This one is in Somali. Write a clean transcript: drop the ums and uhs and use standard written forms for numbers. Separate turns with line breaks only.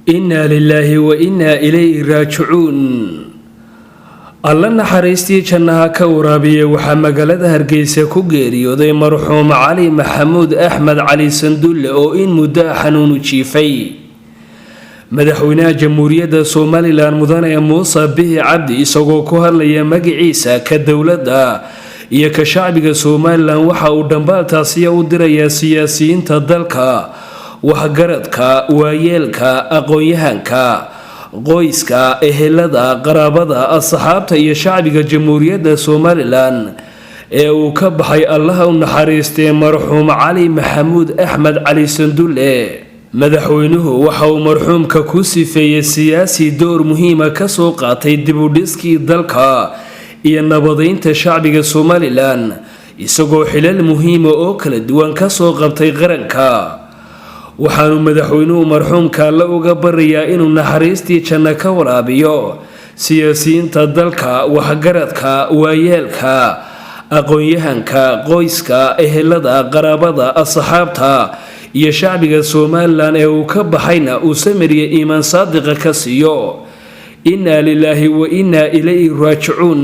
Innaa lilaahi wa innaa ilayhi raajicuun. Alla naxariistii jannaha ka waraabiye, waxaa magaalada Hargeysa ku geeriyooday marxuum Cali Maxamuud Axmed Cali Sandulle oo in muddo a xanuunu jiifay. Madaxweynaha Jamhuuriyadda Somalilan, mudane Muuse Bihi Cabdi, isagoo ku hadlaya magaciisa, ka dowladda iyo ka shacbiga Somalilan, waxa uu dhambaaltaasiya u dirayaa siyaasiyiinta dalka, waxgaradka, waayeelka, aqoon-yahanka, qoyska, ehelada, qaraabada, asxaabta iyo shacbiga Jamhuuriyadda Somalilan ee uu ka baxay Allaha u naxariistay marxuum Cali Maxamuud Axmed Cali Sandulle. Madaxweynuhu waxa uu marxuumka ku sifeeyey siyaasi door muhiima kasoo qaatay dibudhiskii dalka iyo nabadeynta shacbiga Somalilan, isagoo xilal muhiima oo kala duwan kasoo qabtay qaranka. Waxaanu madaxweynuhu marxuumka Alle uga barayaa inuu naxariistii janno ka waraabiyo. Siyaasiyiinta dalka, waxgaradka, waayeelka, aqoon-yahanka, qoyska, ehelada, qaraabada, asxaabta iyo shacbiga Somalilan ee uu ka baxayna uu samiriya iimaan saadiqa ka siiyo. Innaa lilaahi wa innaa ilayhi raajicuun.